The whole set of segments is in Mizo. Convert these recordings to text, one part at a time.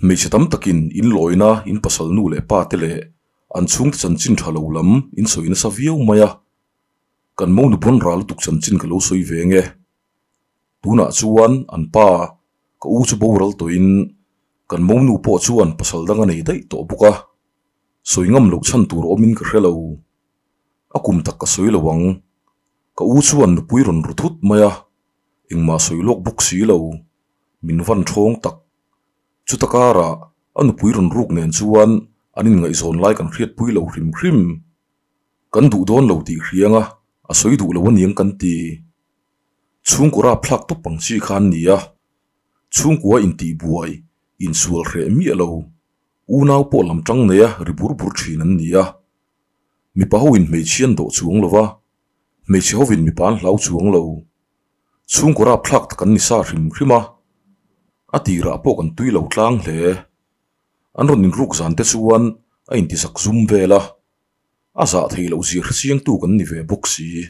Hmeichhe tam takin in lawina in pasal nu leh pa te leh an chhungte chanchin tha lo lam in sawi nasa viau mai a. Kan monu pawn ral lutuk chanchin ka lo sawi ve nge. Tunah chuan an pa ka u chu boral tawhin kan monu pawh chuan pasal dang a nei daih tawh bawk a. Sawi ngam loh chhan tur awmin ka hre lo. A kum tak ka sawi lo ang. Ka u chuan nupui rawn ru thut mai a, engmah sawi lawk bawk si lo. Min van thawng tak. Chuta karah a nupui rawn ruk nen chuan an inngaihzawn lai kan hriatpui lo hrim hrim. Kan duh dawn lo tih hriang a, a sawi duh lo aniang kan ti. Chhungkaw rapthlak tawp ang chi kha an ni a, chhungkua intihbuai, insual hreh miah lo. Unau pawh lam tang neia ri bur bur thin an ni a. Mipa hoin hmeichhia an dawh chuang lo va, hmeichhe hovin mipa an hlau chuang lo. Chhungkaw rapthlak tak an ni sa hrim hrim a, a tirah pawh kan tui lo tlang hle. An rawn inruk zan te chuan a intisak zum vel a, a zah theih loh zir hrechiangtu kan ni ve bawk si.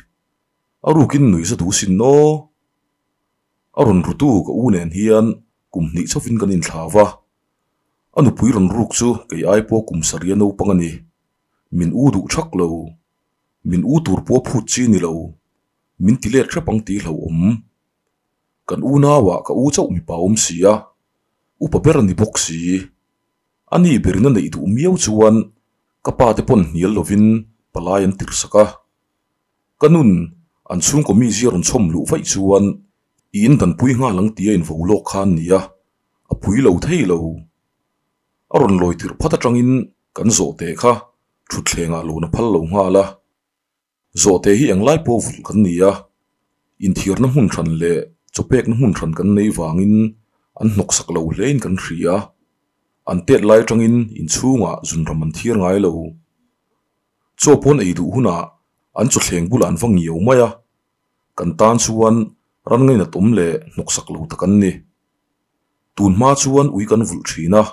A rukin nui za duh sin aw. A rawn rutu ka u nen hian kum hnih chauhin kan inthlau va, A nupui rawn ruk chu kei ai pawh kum sarih a naupang a ni. Min u duh thak lo. Min u tur pawh phut chi ni lo. Min ti let hrep ang tih hlauhawm. Kan unauah ka u chauh mipa awm si a, upa ber a ni bawk si. A ni berin a neih duh miau chuan ka pa te pawn hnial lovin palai an tirhsak a. Ka nun an chhungkaw mi zia rawn chhawm luh vaih chuan i indanpui nghal ang tia invo lawk kha an ni a. A pui lo thei lo. A rawn lawi tirh phat atangin kan zawhte kha thutthlengah lun a phal lo nghal a. Zawhte hi englai pawh vulh kan ni a, inthiarna hmun hran leh chawpekna hmun hran kan nei vangin an hnawksak lo hlein kan hria. An tet lai atangin inchhungah zunram an thiar ngai lo. Chaw pawn ei duh hunah an chawthleng bulah an va ngiau mai a, kan tan chuan ran ngainatawm leh hnawksak lo tak an ni. Tun hma chuan ui kan vulh thin a,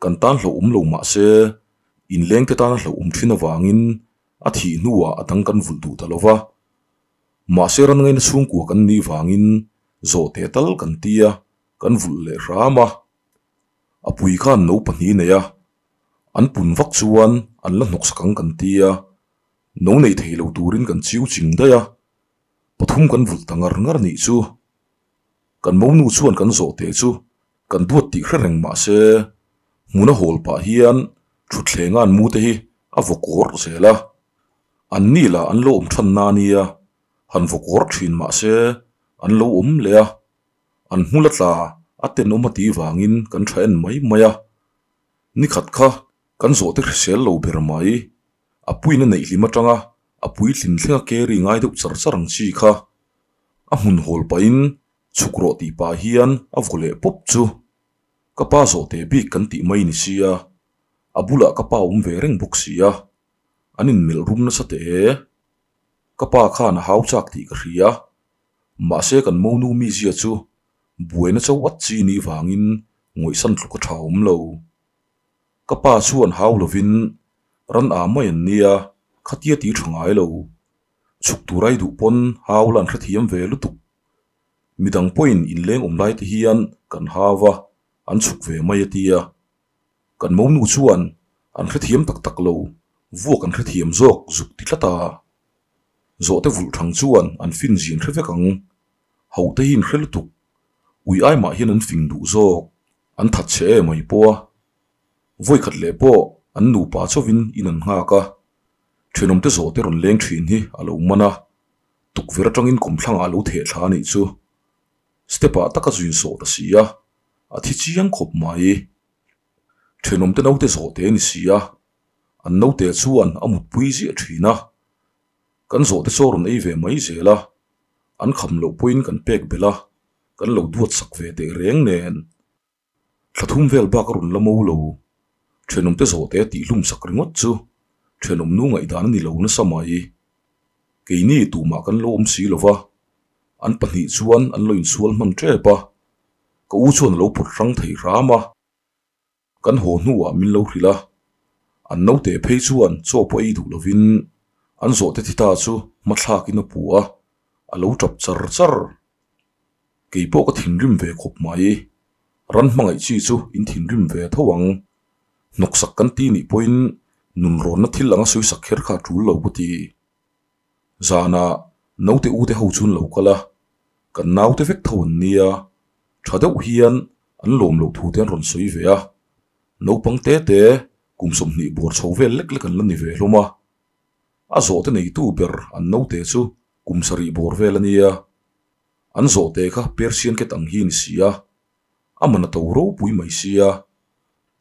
kan tan hlauhawm lo mah se inlengte tana hlauhawm thin avangin a thih hnuah a dang kan vulh duh ta lo va. Mahse ran ngaina chhungkua kan nih vangin zawhte tal kan ti a, kan vulh leh hram a. A pui khan no pahnih nei a, an pun vak chuan an la hnawksak ang kan ti a, no nei thei lo turin kan chiu ching daih a, pathum kan vulh ta ngar ngar nih chu. Kan monu chuan kan zawh teh chu kan duat tih hre reng mah se, hmun a hawl pah hian thutthleng a an mu te hi a vaw kawr zel a. An ni lah an lo awm than na nia, han vaw kawr thin mah se an lo awm leh a. An hmul a tla a tenawm a tih vangin kan tha en mai mai a. Nikhat kha kan zawh te hrisel lo ber mai, a puiin a neih hlim atanga a puitlin thlenga carry ngai deuh char char ang chi kha. A hmun hawl pahin chhuk rawh tih pah hian a vaw leh pawp chu. Ka pa zawh teh bik kan tih mai ni sia, a bulah ka pa awm ve reng bawk sia, an inmelh rum nasa teh e. Ka pa khan a hau chak tih ka hria, mahse kan monu mizia chu buaina cho at chi nih vangin ngawihsan tluk a tha awm lo. Ka pa chuan hau lovin ran a mai an nia, khatia tih tha ngai lo. Chhuk tur ai duh pawn hau la an hrethiam ve lutuk. Midang pawhin inleng awm lai te hian kan hau a, an chhuk ve mai a tia. Kan monu chuan an hrethiam tak tak lo, vuak an hrethiam zawk zuk ti tlat a. Zawhte vulh thang chuan an fin zin hre vek ang. Hote hi in hre lutuk. Ui ai mah hian an fing duh zawk. An that che e mai pawh a. Vawikhat leh pawh an nupa chauhin in an nghak a. Thenawmte zawhte rawn leng thin hi a lo man a, tukverh atangin kawmthlangah a lo theh thla a nih chu. Step ah taka zuin sawh ta si a, a thi chiang khawp mai. Thenawmte naute zawhte a ni si a, an naute chuan a mutpui ziah thin a. Kan zawhte chaw rawn ei ve mai zel a, an kham loh pawhin kan pek belh a, kan lo duat sak ve teh reng nen. Thla thum vel bak a rawn la mo lo. Thenawmte zawhte a tih hlum sak ringawt chu thenawm nu ngaihdan a ni lo nasa mai. Keini tumah kan lo awm si lo va, an pahnih chuan an lo insual hman tep a, ka u chuan a lo pawt hrang thei hram a. Kan haw hnuah min lo hrilh a, an naute phei chuan chaw pawh ei duh lovin an zawhte thi ta chu hmathlakin a pu a, a lo tap char char. Kei pawh ka thinrim ve khawp mai. Ran hmangaih chi chu in thinrim ve tho ang. Hnawksak kan ti nih pawhin nunrawnna thil anga sawisak kher kha a tul lo ka ti. Zanah naute ute ho chu an lo kal a, kan naute vek tho an nia, tha deuh hian an lawm loh thu te an rawn sawi ve a. Naupang te te kum 20 bawr chho vel lek lek an la ni ve hlawm a. A zawhte neitu ber an naute chu kum 7 bawr vel a nia. An zawhte kha Persian cat ang hi a ni si a, a man a to ropui mai sia,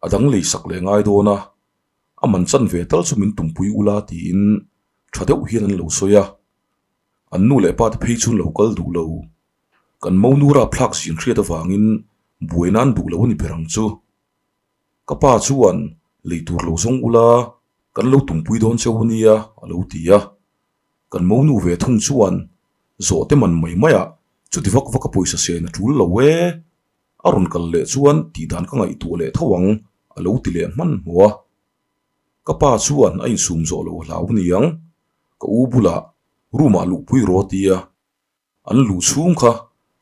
a dang lei sak leh ngai dawn a, a man chan ve tal chu min tumpui ula tiin tha deuh hian an lo sawi a. An nu leh pa te phei chu an lo kal duh lo. Kan monu rapthlak zin hriat avangin buai nan duh lo a ni ber ang chu. Ka pa chuan lei tur lo zawng ula kan lo tumpui dawn cheu ania a lo ti a. Kan monu ve thung chuan zawhte man mai maiah chuti vak vak a pawisa sen a tul lo e. A rawn kal leh chuan tihdan ka ngaihtuah leh tho ang a lo ti leh hmanhmawh a. Ka pa chuan a insum zawh lo hlau niang ka u bulah room ah luhpui rawh a ti a. An luh chhung kha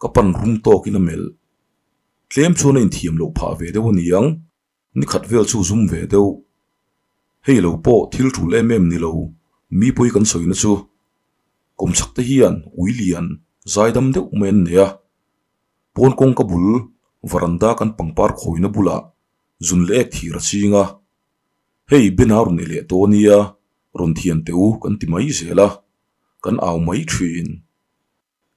ka pan rum tawkin a melh. Tlem chuan a inthiam loh phah ve deuh a niang, nikhat vel chu zum ve deuh. Hei lo pawh thil tul em em ni lo, mi pawi kan sawina chu. Kawmchhak te hian ui lian zaidam deuh mai an nei a. Pawn kawngka bul varanda kan pangpar khawina bulah zun leh ek thir a ching a. Hei Bena rawn i leh tawh nia, rawn thian teh u kan ti mai zel a. Kan au mai thin.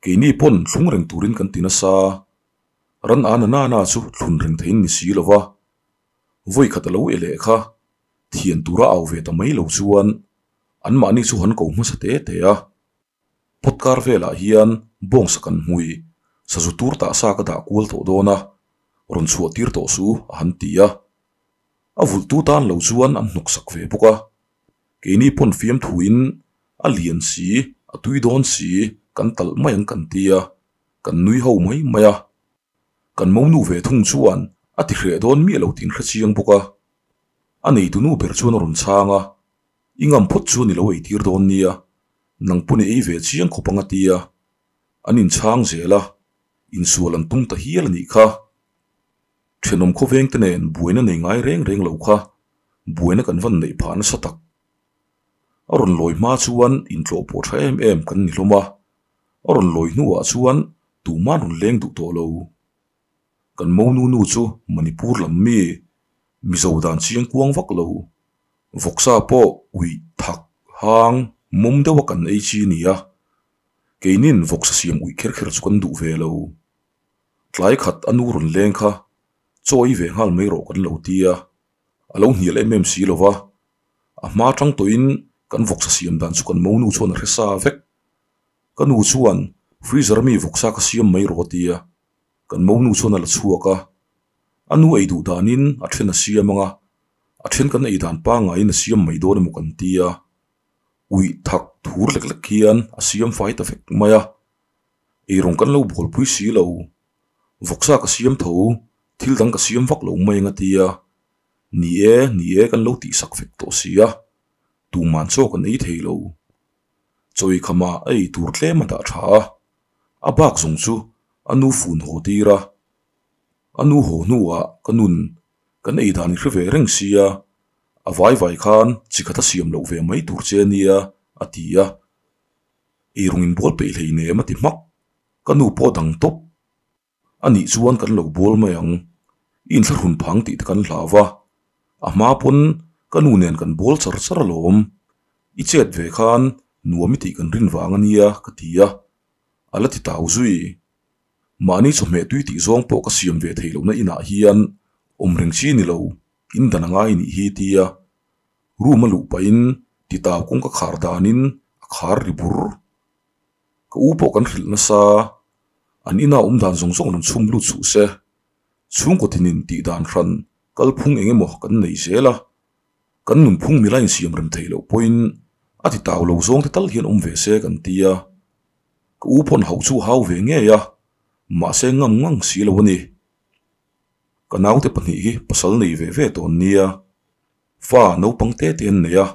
Keini pawn thlung reng turin kan ti nasa. Ran a na nana chu thlun reng theiin ni si lova. Vawi khat a lo e leh kha, thian tura au ve ta mai lo chuan anmahni chu han ko hmasa te te a. Pot kar velah hian bawngsa kan hmui, sazu tur tah sa ka dah kual tawh dawn a, rawn chhuah tir tawh su a han ti a. A vulhtu tan lo chuan an hnawksak ve bawk a. Keini pawn fiamthuin a lian si, a tui dawn si, kan talh mai ang kan ti a, kan nui ho mai mai a. Kan monu ve thung chuan a ti hreh dawn miah lo tih an hre chiang bawk a. A neitunu ber chuan a rawn chhang a, I ngam phawt chuan i lo eitir dawn nia, nang pawn i ei ve chiang khawp ang a ti a. An inchhang zel a, insual an tum ta hial a nih kha. Thenawm khawveng te nen buaina nei ngai reng reng lo kha buaina kan van neih phah nasa tak. A rawn lawi hma chuan intlawh pawh tha em em kan ni hlawm a, a rawn lawi hnuah chuan tuman rawn leng duh tawh lo. Kan monu nu chu Manipur lam mi, Mizo dan chiang kuang vak lo. Vawksa pawh uih thak hang mawm deuha kan ei chi a ni a, keinin vawksa siam uih kher kher chu kan duh ve lo. Tlai khat a nu rawn leng kha chaw ei ve nghal mai rawh kan lo ti a, a lo hnial em em si lo va, a hma tang tawhin kan vawksa siam dan chu kan monu chuan a hre sa vek. Ka nu chuan freezer ami vawksa ka siam mai rawh a ti a, kan monu chuan a la chhuak a, a nu ei duh danin a then a siam ang a, a then kan ei dan pangaiin a siam mai dawn emaw kan ti a, uih thak thur lek lek hian a siam fai ta vek mai a. Eirawng kan lo bualpui si lo. Vawksa ka siam tho, thil dang ka siam vak lo mai ang a ti a. Ni e, ni e kan lo tihsak vek tawh si a, tuman chaw kan ei thei lo. Chawi khama a ei tur tlem a dah tha a, a bak zawng chu a nu fun haw tir a. A nu haw hnuah ka nun kan ei dan i hre ve reng sia, a vai vai khan chi khat a siam loh ve mai tur che ania a ti a. Eirawng in bual peih hlei nem a ti hmak. Ka nu pawh dang tawp. A nih chuan kan lo bual mai ang. I inthlahrun phang tih te kan hlau va. A hma pawn ka nu nen kan bual char char alawm. I chet ve khan nuam i tih kan rin vang a nia ka ti a. A la ti tau zui. Mahni chawhmeh tui tih zawng pawh ka siam ve theih lohna inah hian awm reng chi ni lo, in dan a ngai nih hi tia Room a luh pahin titau kawngka khar danin a khar ri bur. Ka u pawh kan hrilh nasa, an ina awm dan zawng zawng rawn chhum lut suh se. Chhungkaw tinin tih dan hran kalphung eng emaw kan nei zel a, kan nunphung mila insiam rem theih loh pawhin a titau lo zawng te tal hian awm ve se kan ti a. Ka u pawn hauh chu hau ve ngei a, mahse ngam ngang si lo a ni. Ka naute pahnih hi pasal nei ve ve tawh an nia. Fa naupang te te an nei a,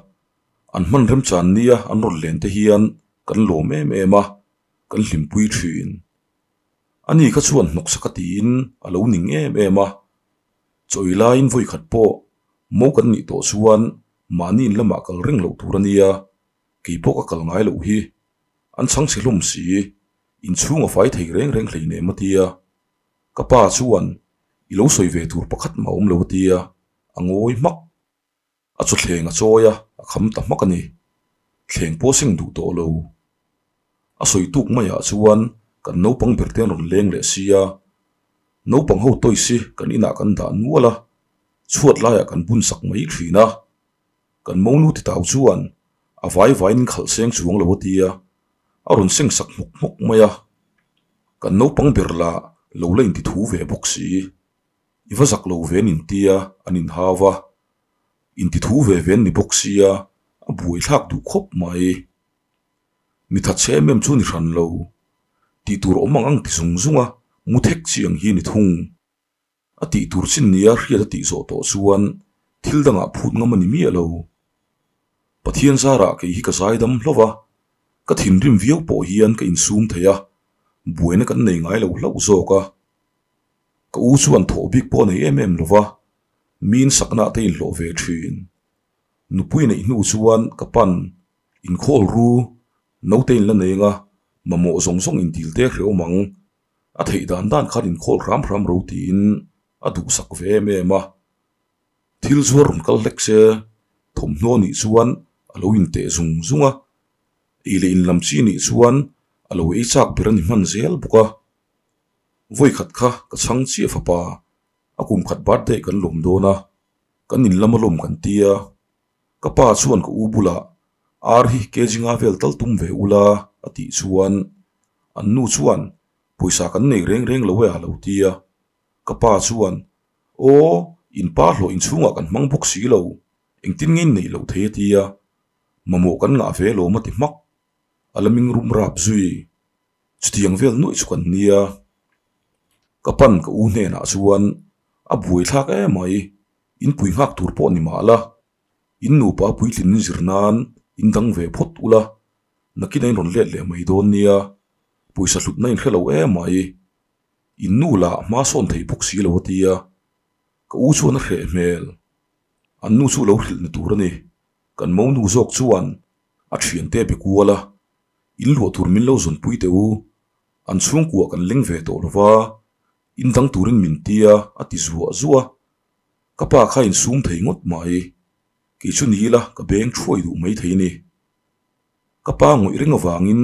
an hman remchan nia an rawn len te hian kan lawm em em a, kan hlimpui thin. Ani kha chuan hnawksak a tiin a lo ning em em a. Chaw ei laiin vawi khat pawh mo kan nih tawh chuan mahni in lamah kal reng loh tur a nia, kei pawh ka kal ngai loh hi. An chhang chhe hlawm si, inchhung a fai thei reng reng hleinem a tia. Ka pa chuan i lo sawi ve tur pakhat mah awm lo a tia, a ngawi hmak. A chawthleng a chawi a, a kham ta hmak a ni. Thleng pawh seng duh tawh lo. A sawi tuk maiah chuan kan naupang ber te an rawn leng leh si a. Naupang ho toys hi kan inah kan dah nual a, chhuat laiah kan bun sak mai thin a. Kan monu titau chuan a vai vaiin khalh seng chuang lo a tia, a rawn seng sak hmawk hmawk mai a. Kan naupang ber lah lo la intithu ve bawk si. I va zak lo ve an intia an inhau a. Intithu ve ve an ni bawk sia, a buaithlak duh khawp mai. Mi that chhe em em chu ni hran lo. Tih tur awm ang ang ti zung zung a, mu thek chi ang hi ni thung. A tih tur chin nia hriat a tih zawh tawh chuan thil dangah phut ngam a ni miah lo. Pathian zarah kei hi ka zaidam hlauh a, ka thinrim viau pawh hian ka insum thei a, buaina kan nei ngai lo hlauh zawk a. Ka u chuan thawh bik pawh a nei em em lo va, miin sakna te inhlawh ve thin. Nupui neih hnu chuan ka pan inkhawl ru, naute in la neng a, mamawh zawng zawng intil te hrehawm ang. A theih dan dan khan inkhawl hram hram ro tiin a duhsak ve em em a. Thil zuar rawn kal hlek se, thawmhnaw nih chuan a lo inteh zung zung a, ei leh inlam chi nih chuan a lo ei chak ber a ni hman zel bawk a. Vawi khat kha ka chhang chiah fapa, a kum khat birthday kan lawm dawn a, kan inlam a lawm kan tia. Ka pa chuan ka u bulah ar hi kg nga vel tal tum ve ula a tih chuan an nu chuan pawisa kan nei reng reng lo e a lo tia. Ka pa chuan aw in pa hlawh inchhungah kan hmang bawk si lo, engtin nge in neih loh thei a tia. Mamawh kan ngah ve lawm a ti hmak. A la ming rum rap zui. Chutiang vel nuaih chu kan nia. Ka pan ka u hnenah chuan a buaithlak em mai, in pui nghak tur pawh ni mah la, in nupa puitlin in zir nan in dang ve phawt ula, nakin a in rawn let leh mai dawn nia, pawisa hlutna in hre lo em mai, in nu lah hma sawn thei bawk si lo a tia, ka u chuan a hreh hmel. An nu chu lo hrilh ni tur a ni, kan monu zawk chuan a thiante a be kual a. In luah tur min lo zawnpui teh u, an chhungkuah kan leng ve tawh lo va, in dang turin min tia a ti zuah zuah a, ka pa kha insum thei ngawt mai, kei chu ni ila ka beng thuai duh mai thei ni. Ka pa ngawih reng avangin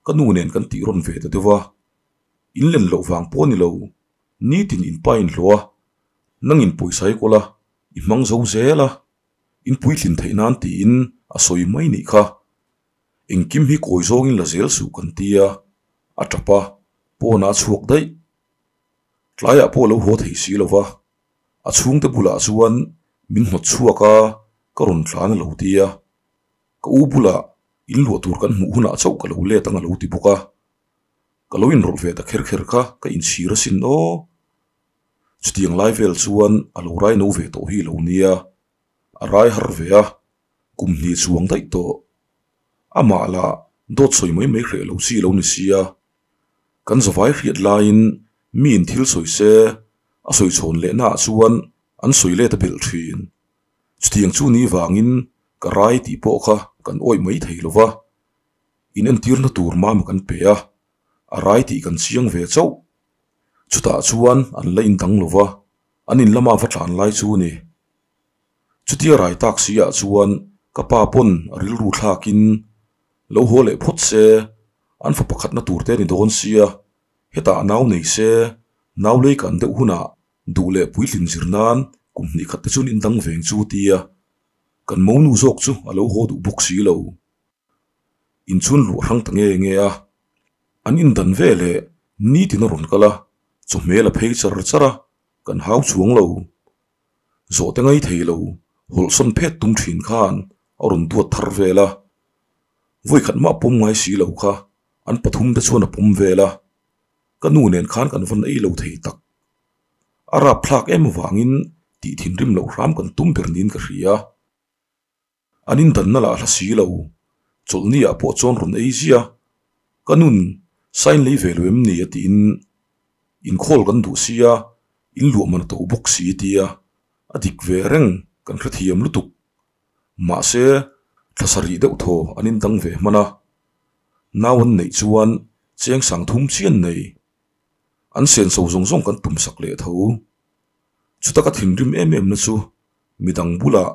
ka nu nen kan tih rawn ve ta deuh a, in len loh vang pawh a ni lo, nitin in pa inhlawh a, nangin pawisa i kawl a, i hmang zo zel a, in puitlin theih nan tiin a sawi mai nih kha. Engkim hi kawi zawngin la zel suh kan ti a, a tap a, pawnah a chhuak daih. Tlaiah pawh a lo haw thei si lo va, a chhungte bulah chuan min hnawt chhuak a, ka rawn tlan a lo ti a. Ka u bulah in luah tur kan hmuh hunah chauh ka lo let ang a lo ti bawk a. Ka lo inrawlh ve ta kher kher kha ka inchhir asin aw. Chutiang lai vel chuan a lo rai no ve tawh hi lo nia, a rai har ve a. Kum hnih chuang daih tawh. Amah lah dawt sawi mai mai hreh lo chi lo ni sia. Kan zavai hriat laiin miin thil sawi se, a sawi chhawn lehna ah chuan an sawi let a belh thin. Chutiang chu ni vangin ka rai tih pawh kha kan awih mai thei lo va. In entirna tur mama kan pe a, a rai tih kan chiang ve chauh. Chutah chuan an la indang lo va, an in lama va tlan lai chu ni. Chutia rai tak si ah chuan ka pa pawn a rilru thlakin lo haw leh phawt se, an fa pakhatna tur te a ni dawn sia, hetah nau nei se, nau lei kan deuh hunah duh leh puitlin zir nan kum hnih khat te chuan indang veng chu tia kan monu zawk chu a lo haw duh bawk si lo. Inchhun luah hrang ta nge nge a, an indan ve leh nitin a rawn kal a, chawhmel a phei char char a, kan hau chuang lo. Zawhte ngai thei lo, hawlhsawn phet tum thin khan a rawn duat thar vel a. Vawi khat mah pawm ngai si lo kha an pathum te chuan a pawm vel a. Ka nu nen khan kan vawn ei lo thei tak. A rapthlak em avangin tih thinrim loh hram kan tum ber niin ka hria. An indanna lah hla si lo, chawlhni ah pawh chuan rawn ei ziah. Ka nun, sign lei ve lo em ni a tiin. Inkhawl kan duh sia, in luah man a to bawk si tia a dik ve reng kan hrethiam lutuk. Mahse, thla sarih deuh thaw an indang ve hman a, nau an neih chuan cheng sang thum chian nei. An senso zawng zawng kan tum sak leh tho. Chuta ka thinrim em em na chu midang bulah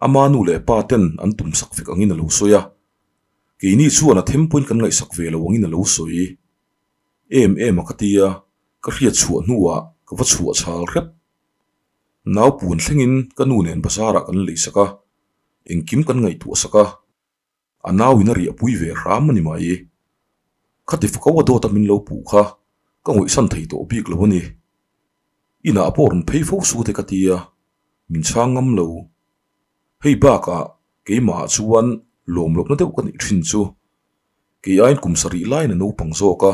ama nu leh pa ten an tum sak vek angin a lo sawi a, keini chuan a them pawhin kan ngaihsak ve lo angin a lo sawi em em a ka tia, ka hriat chhuah hnuah ka va chhuah chhal hrep. Nau puan thlengin ka nu nen bazar ah kan lei sak a, engkim kan ngaihtuah sak a. A nauin a riahpui ve hram a ni mai. Khati fako a dawt a min lo puh kha ka ngawihsan thei tawh bik lo a ni. Inah pawh rawn phei fo su te ka ti a, min chhang ngam lo. Hei bakah keimahah chuan lawm lohna deuh ka nih thin chu. Kei aiin kum sarih laiin a naupang zawk a,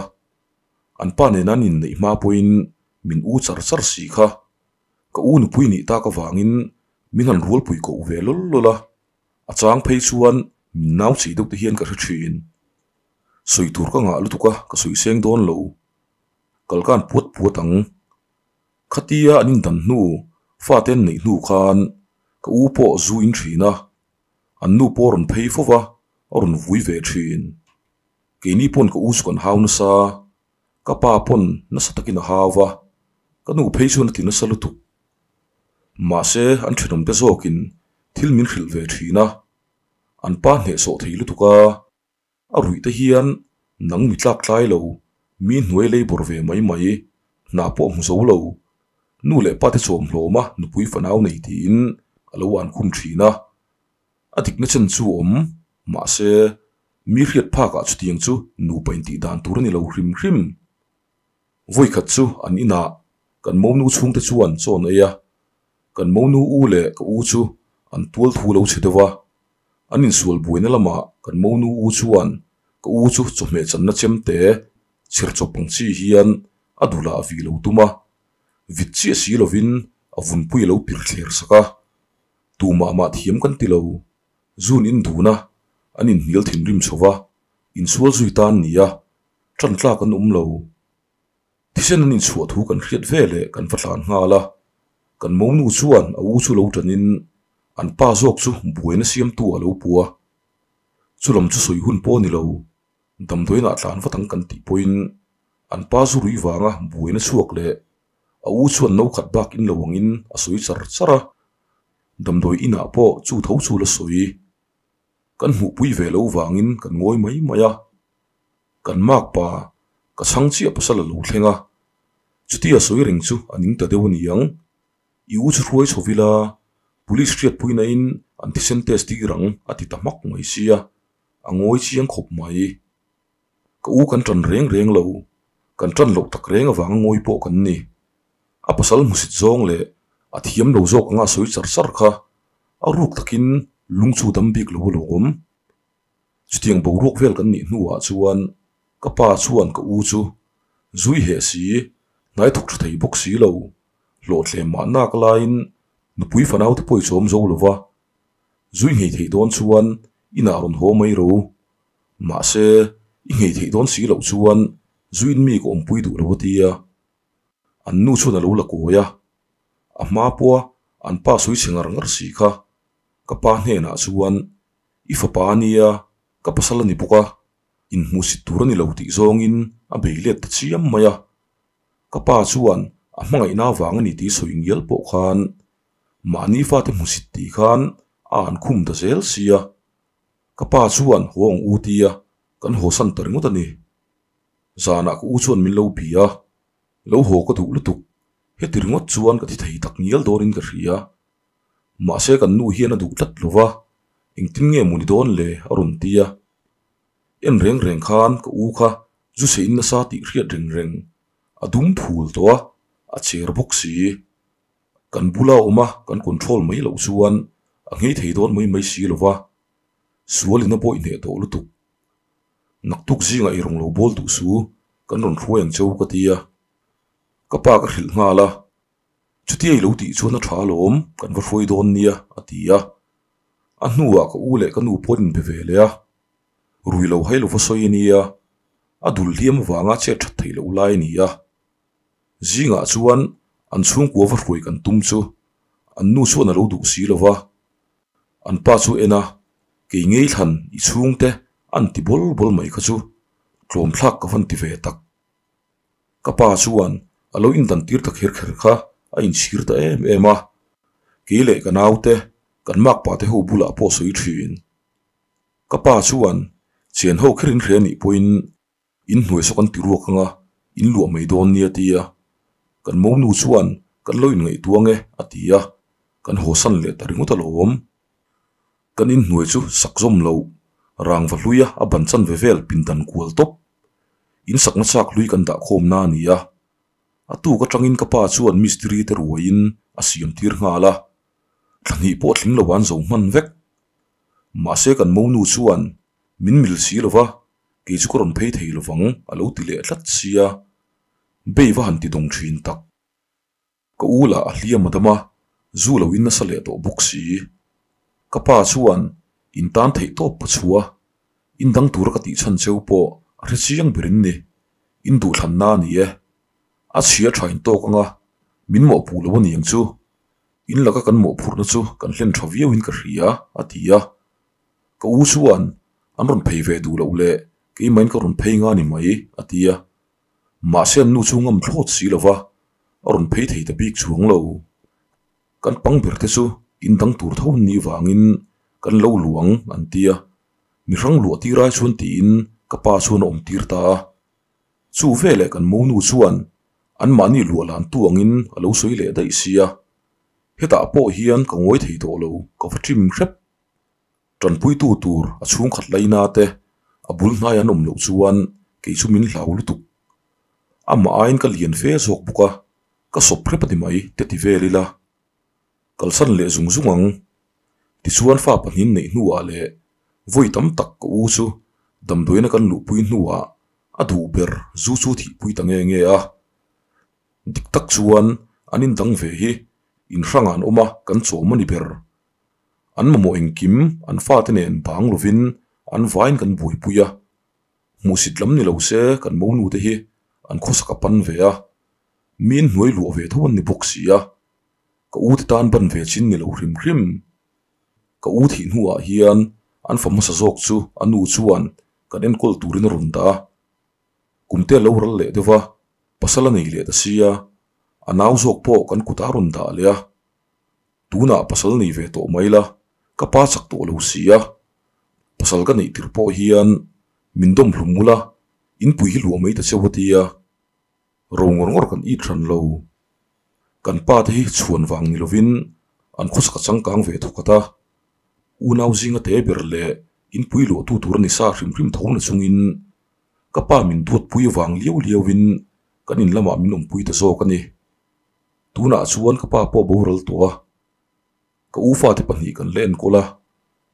an pa nena an inneih hma pawhin min u char char si kha. Ka u nupui nih tak avangin min han rualpui koh ve lawl lawl a. A chang phei chuan min nau chei deuh te hian ka hre thin. Sawi tur ka ngah lutuk a, ka sawi seng dawn lo. Kal kan puat puat ang. Khatia an indan hnu, fate an neih hnu khan ka u pawh zu in thin a, an nu pawh a rawn phei fo va, a rawn vui ve thin. Keini pawn ka u chu kan hau nasa, ka pa pawn nasa takin a hau va, ka nu phei chuan a ti nasa lutuk. Mahse, an thenawmte zawkin thil min hrilh ve thin a, an pa hnehsawh thei lutuk a, a ruih te hian nang mi tlak tlai lo, mi hnuai lei bawr ve mai mai, hna pawh hmu zo lo, nu leh pa te chawm hlawm a nupui fanau nei tiin a lo an khum thin a, a dikna chen chu awm, mahse, mi hriat phakah chutiang chu nupa intih dan tur a ni lo hrim hrim. Vawikhat chu an inah kan monu chhungte chuan chaw an ei a, kan monu u leh ka u chu an tual thu lo chhe deuh a, an insual buaina lamah kan monu u chuan ka u chu chawhmeh channa chemte chher chawp ang chi hian a duhlah a vih lo tum a, vit chiah si lovin a vunpui a lo pir thler sak a, tumah mah thiam kan ti lo, zun in dun a, an inhnial thinrim chho va, insual zui tan ni a. Ṭan tlak an awm lo. Thisen an inchhuah thu kan hriat ve leh kan va tlan nghal a, kan monu chuan a u chu lo ṭanin an pa zawk chu buaina siamtu a lo pu a. Chulam chu sawi hun pawh a ni lo, damdawiinah tlan vat ang kan tih pawhin an pa zu rui vanga buaina chhuak leh a u chuan no khat bak in lo angin a sawi char char a, damdawi inah pawh chu tho chu la sawi. Kan hmuhpui ve lo vangin kan ngawi mai mai a. Kan mak pa, ka chhang chiah pasal a lo thleng a, chutia sawi reng chu a ning ta deuh a ni ang. I u chu hruai chho ila, police hriatpui nain an thisen test tir ang a ti ta hmak mai sia, a ngawi chiang khawp mai. Ka u kan ṭan reng reng lo, kan ṭan loh tak reng avanga ngawi pawh kan ni. A pasal hmusit zawng leh a thiam lo zawk anga sawi char char kha a ruk takin lung chu dam bik lo a lo awm. Chutiang boruak vel kan nih hnuah chuan ka pa chuan ka u chu zui heh si, hnai thawk tha thei bawk si lo, hlawhthlem mahna ka laiin nupui fanau te pawh i chawm zo lo va, zui nghei theih dawn chuan inah rawn haw mai ro. Mahse, i nghei theih dawn si loh chuan zuiin mi ka awmpui duh lo a tia. An nu chuan a lo la kawi a, a hma pawha an pa sawi chhe ngar ngar si kha ka pa hnenah chuan I fapa a nia, ka pasal a ni bawk a, inhmuhsit tur a ni lo tih zawngin a bei let ta chiam mai a. Ka pa chuan a hmangaihna avang a ni tih sawi ngial pawh khan mahni fate hmuhsit tih khan a an khum ta zel sia. Ka pa chuan haw ang u tia kan hawsan ta ringawt a ni. Zanah ka u chuan min lo bi a, lo haw ka duh lutuk, heti ringawt chuan ka thi thei tak ngial dawnin ka hria. Mahse kan nu hian a duh tlat lo va, engtin nge maw ni dawn le a rawn ti a. En reng reng khan ka u kha zu chhe in nasa tih hriat reng reng a dum phul tawh a, a cher bawk si. Kan bula awm a kan control mai loh chuan a nghei thei dawn mai mai si lo va, sual in a bawih hneh tawh lutuk. Naktuk zingah i rawn lo bawl duh su, kan rawn hruai ang cheu ka ti a. Ka pa ka hrilh nghal a. Chutia i lo tih chuan a tha alawm, kan va hruai dawn nia, a ti a. A hnuah ka u leh ka nu pawh an inbe ve leh a. Rui lo hai lo va sawi a nia, a dul hliam avanga chet that theih loh lai a ni a. Zingah chuan an chhungkua va hruai kan tum chu an nu chuan a lo duh si lo va, an pa chu en a, kei ngei thlan i chhungte an ti bawl bawl mai kha chu tlawm thlak ka van ti ve tak. Ka pa chuan a lo indan tir ta kher kher kha a inchhir ta em em a, kei leh ka naute kan makpa te ho bulah pawh sawi thin. Ka pa chuan chen ho kher in hre anih pawhin in hnuai saw kan ti ruak anga in luah mai dawn nia tia kan monu chuan kan lo inngaihtuah ange a ti a, kan hawsan leh ta ringawt alawm. Kan inhnuai chu sak zawm loh, rangva hluia a ban chanve vel pindan kual tawp. In sakna chak hlui kan dah khawmna a ni a. A tuk atangin ka pa chuan mistiri te ruaiin a siam tir nghal a, thla hnih pawh tling lo an zo hman vek. Mahse kan monu chuan min mil si lo va, kei chu ka rawn phei thei lovang a lo ti leh tlat sia, bei va han ti dawng thin tak. Ka u lah a hliam a dam a, zu lo in nasa leh tawh bawk si. Ka pa chuan in tan theih tawp pa chhuah, in dang tura ka tih chhan cheu pawh a hre chiang ber in ni, in duhthlanna a ni e. A chhia tha in tawk anga, min mawhpuh lo a ni ang chu. In laka kan mawhphurhna chu kan hlen tha viau in ka hria, a ti a. Ka u chuan an rawn phei ve duh loh leh keimahin ka rawn phei nga ni mai, a ti a. Mahse an nu chu ngam thlawt si lo va, a rawn phei thei ta bik chuang lo. Kan pang ber te chu in dang tur tho an nih vangin kan lo luang an ti a, mi hrang luah tir ai chuan tiin ka pa chuan a awm tir ta a. Chu veleh kan monu chuan anmahni luah lan tu angin a lo sawi leh daih sia, hetah pawh hian ka ngawi thei tawh lo, ka va ṭim hrep. Tanpuitu tur a chhungkhat laina te a bul hnai an awm loh chuan kei chu min hlau lutuk. Amah aiin ka lian fe zawk bawk a, ka sawp hrep a ni mai te ti vel ila. Kalsan leh zung zung ang. Tichuan fa pahnin neih hnuah leh vawi tam tak ka u chu damdawiina kan luhpui hnuah a duh ber zu chu thihpui ta nge nge a. Dik tak chuan an indang ve hi inhrangah an awm a, kan chawm a ni ber. An mamawh engkim an fate nen bang lovin an vain kan buaipui a, hmuhsit lam ni lo se kan monu te hi an khawsak a pan ve a, miin hnuai luah ve tho an ni bawk si a, ka u te tan ban ve chin ni lo hrim hrim. Ka u thih hnuah hian an fa hmasa zawk chu a nu chuan kan enkawl turin a rawn dah a, kum te a lo ral leh deuh va, pasal a nei leh ta sia, a nau zawk pawh kan kutah a rawn dah leh a. Tunah pasal nei ve tawh mai la, ka pa chak tawh lo si a. Pasal ka neih tir pawh hian min dawm hlum ula, inpui hi luah mai ta cheu a tia. Ro ngawr ngawr kan it hran lo. Kan pa te hi chhuan vang ni lovin an khawsak a changkang ve thawk khat a. Unau zinga te ber leh inpui luahtu tur a ni sa hrim hrim tho na chungin ka pa min duatpui vang liau liauin kan in lamah min awmpui ta zawk a ni. Tunah chuan ka pa pawh boral tawh a, ka u fate pahnih kan la enkawl a,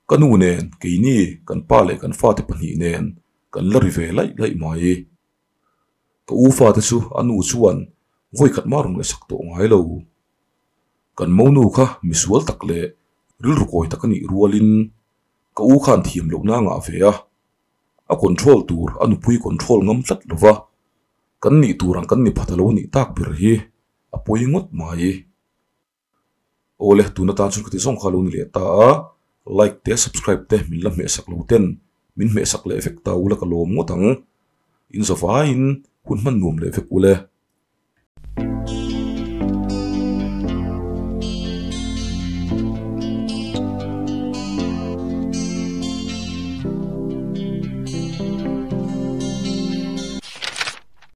ka nu nen keini kan pa leh kan fate pahnih nen kan la ri ve laih laih mai. Ka u fate chu a nu chuan vawi khat mah rawn ngaihsak tawh ngai lo. Kan monu kha misual tak leh rilru kawi tak a nih rualin ka u khan thiam lohna a ngah ve a, a control tur a nupui control ngam tlat lo va. Kan nih tur ang kan ni phat alo nih tak ber hi a pawi ngawt mai. Awle tun atan chuan ka ti zawng kha alo ni leh ta a, like te subscribe te min la hmehsak lo ten min hmehsak leh vek ta ula ka lawm ngawt ang. In zavaiin hun hman nuam leh vek ule.